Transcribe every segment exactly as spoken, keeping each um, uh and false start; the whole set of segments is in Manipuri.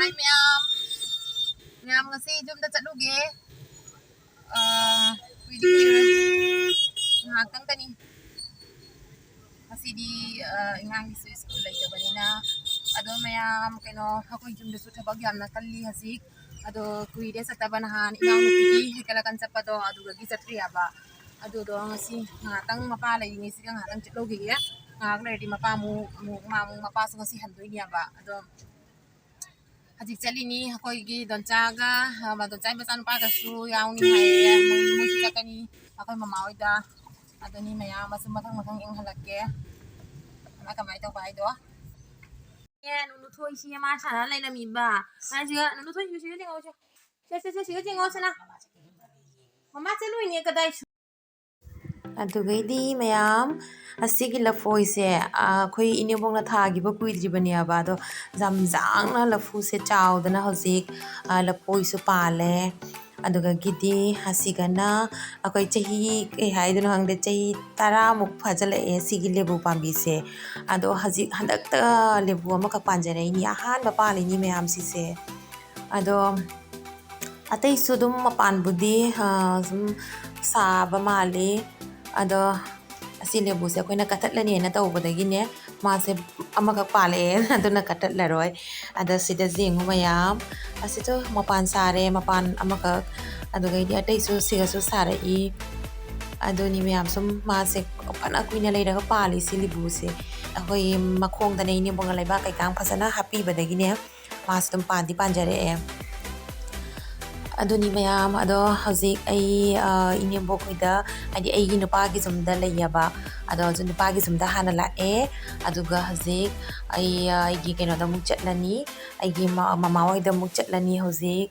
Hi, ꯃꯌꯥꯝ꯫ ꯃꯌꯥꯝ, ꯉꯁꯤ ꯌꯨꯝꯗ ꯆꯠꯂꯨꯒꯦ꯫ ꯑꯥ, ꯀꯨꯏꯗꯤ ꯀꯨꯏꯔꯣꯏ꯫ ꯉꯥꯏꯍꯥꯛꯇꯪꯗꯅꯤ꯫ ꯉꯁꯤꯗꯤ, ꯑꯥ, ꯑꯉꯥꯡꯒꯤꯁꯨ ꯁ꯭ꯀꯨꯜ ꯂꯩꯇꯕꯅꯤꯅ꯫ ꯑꯗꯣ ꯃꯌꯥꯝ, ꯀꯩꯅꯣ, ꯑꯩꯈꯣꯏ ꯌꯨꯝꯗꯁꯨ ꯊꯕꯛ ꯌꯥꯝꯅ ꯀꯜꯂꯤ ꯍꯧꯖꯤꯛ꯫ ꯑꯗꯣ ꯀꯨꯏꯔꯦ ꯆꯠꯇꯕ, ꯅꯍꯥꯟ ꯏꯅꯥꯎꯅꯨꯄꯤꯒꯤ ꯍꯩꯀꯠꯂꯀꯟ ꯆꯠꯄꯗꯣ ꯑꯗꯨꯗꯒꯤ ꯆꯠꯇ꯭ꯔꯤꯑꯕ꯫ ꯑꯗꯨꯗꯣ ꯉꯁꯤ ꯉꯥꯏꯍꯥꯛꯇꯪ ꯃꯄꯥ ꯂꯩꯔꯤꯉꯩꯁꯤꯗ ꯉꯥꯏꯍꯥꯛꯇꯪ ꯆꯠꯂꯨꯈꯤꯒꯦ꯫ ꯉꯥꯏꯍꯥꯛ ꯂꯩꯔꯗꯤ ꯃꯄꯥ ꯑꯃꯨꯛ, ꯑꯃꯨꯛ, ꯃꯥ ꯑꯃꯨꯛ, ꯃꯄꯥꯁꯨ ꯉꯁꯤ ꯍꯟꯗꯣꯏꯅꯦꯕ꯫ ꯑꯗꯣ ꯍꯧꯖꯤꯛ ꯆꯠꯂꯤꯅꯤ ꯑꯩꯈꯣꯏꯒꯤ ꯗꯣꯟꯆꯥꯒ, ꯑ, ꯗꯣꯟꯆꯥꯒꯤ ꯃꯆꯥꯅꯨꯄꯥꯒꯁꯨ ꯌꯥꯎꯅꯤ ꯍꯥꯏꯌꯦ꯫ ꯃꯣꯏ, ꯃꯣꯏꯁꯨ ꯆꯠꯀꯅꯤ ꯑꯩꯈꯣꯏ ꯃꯃꯥ ꯍꯣꯏꯗ꯫ ꯑꯗꯨꯅꯤ ꯃꯌꯥꯝ ꯑꯃꯁꯨ ꯃꯊꯪ ꯃꯊꯪ ꯌꯦꯡꯍꯜꯂꯛꯀꯦ꯫ ꯀꯃꯥꯏ ꯀꯃꯥꯏ ꯇꯧꯕ ꯍꯥꯏꯗꯣ꯫ ꯑꯦ, ꯅꯨꯅꯨ ꯊꯣꯏꯁꯤ ꯃꯥ ꯁꯥꯟꯅ ꯂꯩꯔꯝꯃꯤꯕ꯫ ꯍꯥꯏꯁꯤꯒ, ꯅꯨꯅꯨ ꯊꯣꯏ, ꯁꯤꯒ ꯆꯤꯡꯉꯛꯑꯣꯁꯦ꯫ ꯁꯦ, ꯁꯦ, ꯁꯦ, ꯁꯤꯒ ꯆꯤꯡꯉꯛꯑꯣꯁꯤꯅ꯫ ꯃꯃꯥ ꯆꯠꯂꯨꯏꯅꯦ, ꯀꯗꯥꯏ ꯁꯨ-, ꯑꯗꯨꯒꯩꯗꯤ ꯃꯌꯥꯝ, ꯑꯁꯤꯒꯤ ꯂꯐꯣꯏꯁꯦ, ꯑ, ꯑꯩꯈꯣꯏ ꯏꯅꯦꯝꯕꯣꯛꯅ ꯊꯥꯈꯤꯕ ꯀꯨꯏꯗ꯭ꯔꯤꯕꯅꯦꯕ, ꯑꯗꯣ ꯌꯥꯝ ꯌꯥꯡꯅ ꯂꯐꯨꯁꯦ ꯆꯥꯎꯗꯅ ꯍꯧꯖꯤꯛ, ꯑ, ꯂꯐꯣꯏꯁꯨ ꯄꯥꯜꯂꯦ꯫ ꯑꯗꯨꯒꯒꯤꯗꯤ ꯑꯁꯤꯒꯅ ꯑꯩꯈꯣꯏ ꯆꯍꯤ, ꯀꯩ ꯍꯥꯏꯗꯣꯏꯅꯣ ꯈꯪꯗꯦ, ꯆꯍꯤ ꯇꯔꯥꯃꯨꯛ ꯐꯥꯖꯤꯜꯂꯛꯑꯦ ꯁꯤꯒꯤ ꯂꯦꯕꯨ ꯄꯥꯝꯕꯤꯁꯦ꯫ ꯑꯗꯣ ꯍꯧꯖꯤꯛ ꯍꯟꯗꯛꯇ ꯂꯦꯕꯨ ꯑꯃꯈꯛ ꯄꯥꯟꯖꯔꯛꯏꯅꯤ, ꯑꯍꯥꯟꯕ ꯄꯥꯜꯂꯤꯅꯤ ꯃꯌꯥꯝꯁꯤꯁꯦ꯫ ꯑꯗꯣ ꯑꯇꯩꯁꯨ ꯑꯗꯨꯝ ꯃꯄꯥꯟꯕꯨꯗꯤ, ꯑ, ꯁꯨꯝ ꯁꯥꯕ ꯃꯥꯜꯂꯤ꯫ ꯑꯗꯣ ꯑꯁꯤ ꯂꯦꯕꯨꯁꯦ ꯑꯩꯈꯣꯏꯅ ꯀꯛꯊꯠꯂꯅꯦꯅ ꯇꯧꯕꯗꯒꯤꯅꯦ, ꯃꯥꯁꯦ ꯑꯃꯈꯛ ꯄꯥꯜꯂꯛꯑꯦ, ꯑꯗꯨꯅ ꯀꯛꯊꯠꯂꯔꯣꯏ꯫ ꯑꯗ ꯁꯤꯗ ꯌꯦꯡꯉꯨ ꯃꯌꯥꯝ, ꯑꯁꯤꯁꯨ ꯃꯄꯥꯟ ꯁꯥꯔꯦ, ꯃꯄꯥꯟ ꯑꯃꯈꯛ꯫ ꯑꯗꯨꯒꯩꯗꯤ ꯑꯇꯩꯁꯨ ꯁꯤꯒꯁꯨ ꯁꯥꯔꯛꯏ꯫ ꯑꯗꯨꯅꯤ ꯃꯌꯥꯝ, ꯁꯨꯝ ꯃꯥꯁꯦ ꯐꯅ ꯀꯨꯏꯅ ꯂꯩꯔꯒ ꯄꯥꯜꯂꯤ ꯁꯤ ꯂꯦꯕꯨꯁꯦ꯫ ꯑꯩꯈꯣꯏ ꯃꯈꯣꯡꯗꯅꯦ ꯏꯅꯦꯝꯕꯣꯛꯅ ꯂꯩꯕꯥꯛ ꯀꯩꯀꯥ ꯐꯖꯅ ꯍꯥꯞꯄꯤꯕꯗꯒꯤꯅꯦ, ꯃꯥꯁꯨ ꯑꯗꯨꯝ ꯄꯥꯟꯗꯤ ꯄꯥꯟꯖꯔꯛꯑꯦ꯫ ꯑꯗꯨꯅꯤ ꯃꯌꯥꯝ, ꯑꯗꯣ ꯍꯧꯖꯤꯛ ꯑꯩ, ꯑ, ꯏꯅꯦꯝꯕꯣꯛ ꯍꯣꯏꯗ, ꯍꯥꯏꯗꯤ ꯑꯩꯒꯤ ꯅꯨꯄꯥꯒꯤ ꯌꯨꯝꯗ ꯂꯩꯌꯦꯕ꯫ ꯑꯗꯣ ꯍꯧꯖꯤꯛ ꯅꯨꯄꯥꯒꯤ ꯌꯨꯝꯗ ꯍꯥꯟꯅ ꯂꯥꯛꯑꯦ꯫ ꯑꯗꯨꯒ ꯍꯧꯖꯤꯛ ꯑꯩ, ꯑ, ꯑꯩꯒꯤ ꯀꯩꯅꯣꯗ ꯑꯃꯨꯛ ꯆꯠꯂꯅꯤ, ꯑꯩꯒꯤ ꯃ-, ꯃꯃꯥ ꯍꯣꯏꯗ ꯑꯃꯨꯛ ꯆꯠꯂꯅꯤ ꯍꯧꯖꯤꯛ꯫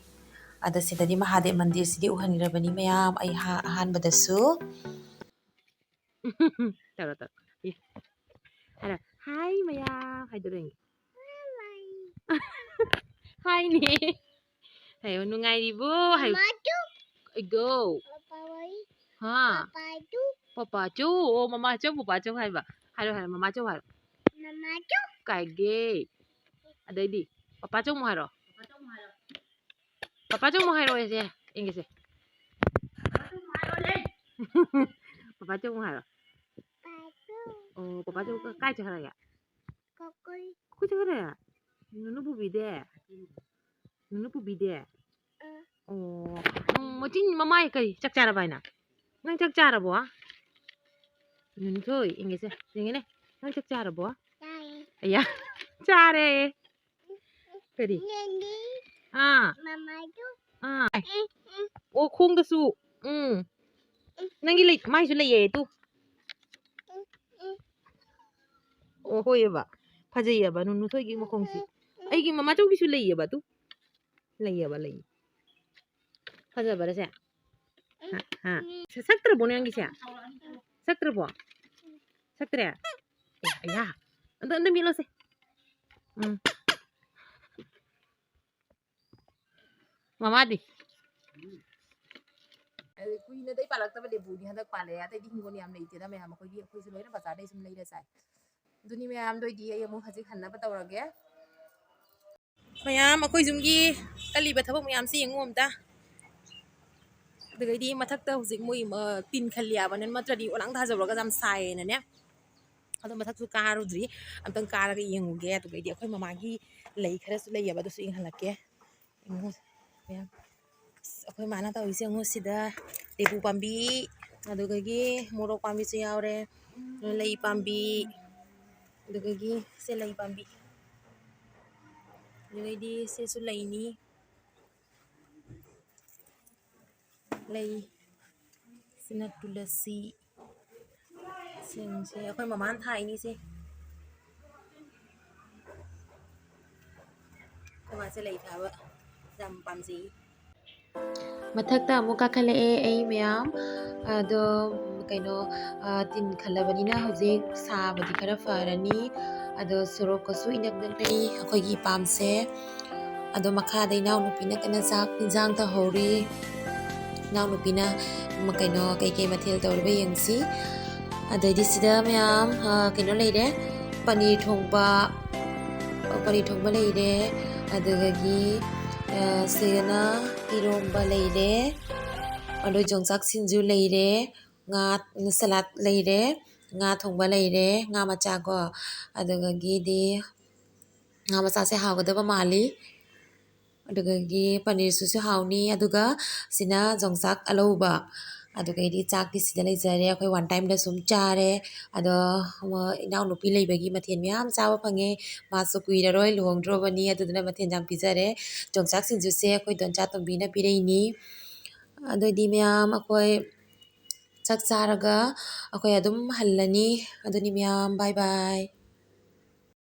ꯑꯗ ꯁꯤꯗꯗꯤ ꯃꯍꯥꯗꯦꯕ ꯃꯟꯗꯤꯔꯁꯤꯗꯤ ꯎꯍꯟꯈ꯭ꯔꯕꯅꯤ ꯃꯌꯥꯝ, ꯑꯩ ꯍꯥ-, ꯑꯍꯥꯟꯕꯗꯁꯨ꯫ ꯇꯧꯔꯣ, ꯇꯧꯔꯣ꯫ ꯏ꯫ ꯍꯥꯏꯔꯣ, "ꯍꯥꯏ ꯃꯌꯥꯝ" ꯍꯥꯏꯗꯣꯔꯦ꯫ ꯍꯥꯏꯅꯦ꯫ ꯍꯥꯏꯌꯣ, "ꯅꯨꯡꯉꯥꯏꯔꯤꯕꯣ?" ꯍꯥꯏꯌꯣ꯫ ꯃꯃꯥꯆꯧ꯫ ꯑꯩꯗꯣ꯫ ꯄꯄꯥ ꯍꯣꯏ꯫ ꯍꯥ꯫ ꯄꯄꯥꯆꯧ꯫ ꯄꯄꯥꯆꯧ꯫ ꯑꯣ, ꯃꯃꯥꯆꯧ, ꯄꯄꯥꯆꯧ ꯍꯥꯏꯕ꯫ ꯍꯥꯏꯔꯣ, ꯍꯥꯏꯔꯣ, "ꯃꯃꯥꯆꯧ" ꯍꯥꯏꯔꯣ꯫ ꯃꯃꯥꯆꯧ꯫ ꯀꯥꯏꯒꯦ꯫ ꯑꯗꯩꯗꯤ, "ꯄꯄꯥꯆꯧ" ꯑꯃꯨꯛ ꯍꯥꯏꯔꯣ꯫ ꯄꯄꯥꯁꯨ ꯑꯃꯨꯛ ꯍꯥꯏꯔꯛꯑꯣ, ꯏꯆꯦ, ꯌꯦꯡꯒꯦꯁꯦ꯫ ꯄꯄꯥꯁꯨ ꯑꯃꯨꯛ ꯍꯥꯏꯔꯣ꯫ ꯑꯣ, ꯄꯄꯥꯁꯨ ꯀꯥꯏ ꯆꯠꯈ꯭ꯔꯒꯦ? ꯀꯣꯀꯣꯏ꯫ ꯀꯣꯀꯣꯏ ꯆꯠꯈ꯭ꯔꯦ? ꯅꯨꯅꯨ ꯄꯨꯕꯤꯗꯦ? ꯅꯨꯅꯨ ꯄꯨꯕꯤꯗꯦ? ꯑꯣ, ꯎꯝ, ꯃꯆꯤꯟ ꯃꯃꯥꯏ ꯀꯔꯤ? ꯆꯥꯛ ꯆꯥꯔꯕ ꯍꯥꯏꯅ? ꯅꯪ ꯆꯥꯛ ꯆꯥꯔꯕꯣ? ꯅꯨꯅꯨꯊꯣꯏ, ꯌꯦꯡꯒꯦꯁꯦ, ꯌꯦꯡꯒꯦꯅꯦ꯫ ꯅꯪ ꯆꯥꯛ ꯆꯥꯔꯕꯣ? ꯆꯥꯔꯦ꯫ ꯑꯌꯥ, ꯆꯥꯔꯦ꯫ ꯀꯔꯤ? ꯅꯦꯅꯦ꯫ ꯑꯥ꯫ ꯃꯃꯥꯗꯨ꯫ ꯑꯥ꯫ ꯎꯝ, ꯎꯝ꯫ ꯑꯣ, ꯈꯣꯡꯗꯁꯨ꯫ ꯎꯝ꯫ ꯎꯝ꯫ ꯅꯪꯒꯤ ꯂꯩ-, ꯃꯥꯏꯁꯨ ꯂꯩꯌꯦ, ꯇꯨ꯫ ꯎꯝ, ꯎꯝ꯫ ꯑꯣ, ꯍꯣꯏꯑꯕ꯫ ꯐꯖꯩꯌꯦꯕ, ꯅꯨꯅꯨꯊꯣꯏꯒꯤ ꯃꯈꯣꯡꯁꯤ꯫ ꯎꯝ, ꯎꯝ, ꯎꯝ꯫ ꯑꯩꯒꯤ ꯃꯃꯥꯆꯧꯕꯤꯁꯨ ꯂꯩꯌꯦꯕ, ꯇꯨ꯫ ꯂꯩꯌꯦꯕ, ꯂꯩ꯫ ꯐꯖꯕꯔꯁꯦ? ꯍꯥ, ꯍꯥ꯫ ꯁ-, ꯁꯛꯇ꯭ꯔꯕꯣ ꯅꯪꯒꯤꯁꯦ? ꯁꯛꯇ꯭ꯔꯕꯣ? ꯁꯛꯇ꯭ꯔꯦ? ꯑꯦ, ꯑꯌꯥ꯫ ꯑꯗꯣ ꯑꯝꯇ ꯃꯦꯠꯂꯣꯁꯦ꯫ ꯎꯝ꯫ ꯃꯃꯥꯗꯤ? ꯑꯗꯩ ꯀꯨꯏꯅꯗꯩ ꯄꯥꯜꯂꯛꯇꯕ ꯂꯦꯕꯨꯅꯤ ꯍꯟꯗꯛ ꯄꯥꯜꯂꯛꯑꯦ꯫ ꯑꯇꯩꯗꯤ ꯍꯤꯡꯒꯣꯜ ꯌꯥꯝ ꯂꯩꯇꯦꯗ ꯃꯌꯥꯝ꯫ ꯑꯩꯈꯣꯏꯗꯤ, ꯑꯩꯈꯣꯏꯁꯨ ꯂꯣꯏꯅ ꯕꯖꯥꯔꯗꯩ ꯁꯨꯝ ꯂꯩꯔ ꯆꯥꯏ꯫ ꯑꯗꯨꯅꯤ ꯃꯌꯥꯝꯗꯣ ꯑꯩꯗꯤ ꯑꯩ ꯑꯃꯨꯛ ꯍꯧꯖꯤꯛ ꯍꯟꯅꯕ ꯇꯧꯔꯒꯦ꯫ ꯃꯌꯥꯝ, ꯑꯩꯈꯣꯏ ꯌꯨꯝꯒꯤ ꯀꯜꯂꯤꯕ ꯊꯕꯛ ꯃꯌꯥꯝꯁꯤ ꯌꯦꯡꯉꯨ ꯑꯝꯇ꯫ ꯑꯗꯨꯗꯩꯗꯤ ꯃꯊꯛꯇ ꯍꯧꯖꯤꯛ ꯃꯣꯏ, ꯑ, ꯇꯤꯟ ꯈꯜꯂꯤ ꯍꯥꯏꯕ, ꯅꯠꯇ꯭ꯔꯗꯤ ꯑꯣꯂꯥꯡ ꯊꯥꯖꯕꯒ ꯌꯥꯝ ꯁꯥꯏꯌꯦꯅꯅꯦ꯫ ꯑꯗꯣ ꯃꯊꯛꯁꯨ ꯀꯥꯔꯨꯗ꯭ꯔꯤ, ꯑꯝꯇꯪ ꯀꯥꯔꯒ ꯌꯦꯡꯉꯨꯒꯦ꯫ ꯑꯗꯨꯗꯩꯗꯤ ꯑꯩꯈꯣꯏ ꯃꯃꯥꯒꯤ ꯂꯩ ꯈꯔꯁꯨ ꯂꯩꯌꯦꯕ, ꯑꯗꯨꯁꯨ ꯌꯦꯡꯍꯜꯂꯛꯀꯦ꯫ ꯌꯦꯡꯉꯨ, ꯃꯌꯥꯝ꯫ ꯑꯁ, ꯑꯩꯈꯣꯏ ꯃꯥꯅ ꯇꯧꯔꯤꯁꯦ ꯌꯦꯡꯉꯨ, ꯁꯤꯗ ꯂꯦꯕꯨ ꯄꯥꯝꯕꯤ, ꯑꯗꯨꯗꯒꯤ ꯃꯣꯔꯣꯛ ꯄꯥꯝꯕꯤꯁꯨ ꯌꯥꯎꯔꯦ, ꯂꯩ ꯄꯥꯝꯕꯤ, ꯑꯗꯨꯗꯒꯤ ꯁꯦ ꯂꯩ ꯄꯥꯝꯕꯤ, ꯑꯗꯨꯗꯩꯗꯤ ꯁꯤꯁꯨ ꯂꯩꯅꯤ꯫ ꯂꯩ꯫ ꯁꯤꯅ ꯇꯨꯂꯁꯤ꯫ ꯁꯤꯡꯁꯦ ꯑꯩꯈꯣꯏ ꯃꯃꯥꯅ ꯊꯥꯏꯅꯤꯁꯦ꯫ ꯑꯩꯈꯣꯏ ꯃꯥꯁꯦ ꯂꯩ ꯊꯥꯕ ꯌꯥꯝ ꯄꯥꯝꯖꯩ꯫ ꯃꯊꯛꯇ ꯑꯃꯨꯛ ꯀꯥꯈꯠꯂꯛꯑꯦ ꯑꯩ ꯃꯌꯥꯝ꯫ ꯑꯗꯣ ꯀꯩꯅꯣ, ꯑ, ꯇꯤꯟ ꯈꯜꯂꯕꯅꯤꯅ ꯍꯧꯖꯤꯛ ꯁꯥꯕꯗꯤ ꯈꯔ ꯐꯔꯅꯤ꯫ ꯑꯗꯣ ꯁꯣꯔꯣꯛꯀꯁꯨ ꯏꯅꯛ ꯅꯛꯅꯩ ꯑꯩꯈꯣꯏꯒꯤ ꯏꯄꯥꯝꯁꯦ꯫ ꯑꯗꯣ ꯃꯈꯥꯗ ꯏꯅꯥꯎꯅꯨꯄꯤꯅ ꯀꯟꯅ ꯆꯥꯛ ꯏꯟꯖꯥꯡ ꯇꯧꯍꯧꯔꯤ꯫ ꯏꯅꯥꯎꯅꯨꯄꯤꯅ ꯃ-, ꯀꯩꯅꯣ, ꯀꯩꯀꯩ ꯃꯊꯦꯜ ꯇꯧꯔꯤꯕ ꯌꯦꯡꯁꯤ꯫ ꯑꯗꯩꯗꯤ ꯁꯤꯗ ꯃꯌꯥꯝ, ꯑ, ꯀꯩꯅꯣ ꯂꯩꯔꯦ, ꯄꯅꯤꯔ ꯊꯣꯡꯕ, ꯑ, ꯄꯅꯤꯔ ꯊꯣꯡꯕ ꯂꯩꯔꯦ꯫ ꯑꯗꯨꯗꯒꯤ, ꯁꯤꯗꯅ ꯏꯔꯣꯝꯕ ꯂꯩꯔꯦ, ꯑꯗꯣ ꯌꯣꯡꯆꯥꯛ ꯁꯤꯡꯖꯨ ꯂꯩꯔꯦ, ꯉꯥ ꯁꯂꯥꯗ ꯂꯩꯔꯦ, ꯉꯥ ꯊꯣꯡꯕ ꯂꯩꯔꯦ, ꯉꯥ ꯃꯆꯥ ꯀꯣ꯫ ꯑꯗꯨꯗꯒꯤꯗꯤ ꯉꯥ ꯃꯆꯥꯁꯦ ꯍꯥꯎꯒꯗꯕ ꯃꯥꯜꯂꯤ꯫ ꯑꯗꯨꯗꯒꯤ ꯄꯅꯤꯔꯁꯤꯁꯨ ꯍꯥꯎꯅꯤ꯫ ꯑꯗꯨꯒ ꯁꯤꯅ ꯌꯣꯡꯆꯥꯛ ꯑꯂꯧꯕ꯫ ꯑꯗꯨꯗꯒꯤꯗꯤ ꯆꯥꯛꯇꯤ ꯁꯤꯗ ꯂꯩꯖꯔꯦ꯫ ꯑꯩꯈꯣꯏ ꯋꯥꯟ ꯇꯥꯏꯝꯗ ꯁꯨꯝ ꯆꯥꯔꯦ꯫ ꯑꯗꯣ ꯏꯅꯥꯎꯅꯨꯄꯤ ꯂꯩꯕꯒꯤ ꯃꯊꯦꯜ ꯃꯌꯥꯝ ꯆꯥꯕ ꯐꯪꯉꯦ꯫ ꯃꯥꯁꯨ ꯀꯨꯏꯔꯔꯣꯏ ꯂꯨꯍꯣꯡꯗ꯭ꯔꯣꯕꯅꯤ, ꯑꯗꯨꯗꯨꯅ ꯃꯊꯦꯜ ꯌꯥꯝ ꯄꯤꯖꯔꯦ꯫ ꯌꯣꯡꯆꯥꯛ ꯁꯤꯡꯖꯨꯁꯦ ꯑꯩꯈꯣꯏ ꯗꯣꯟꯆꯥ ꯇꯣꯝꯕꯤꯅ ꯄꯤꯔꯛꯏꯅꯤ꯫ ꯑꯗꯨꯗꯤ ꯃꯌꯥꯝ ꯑꯩꯈꯣꯏ ꯆꯥꯛ ꯆꯥꯔꯒ ꯑꯩꯈꯣꯏ ꯑꯗꯨꯝ ꯍꯜꯂꯅꯤ꯫ ꯑꯗꯨꯅꯤ ꯃꯌꯥꯝ, ꯕꯥꯏ ꯕꯥꯏ꯫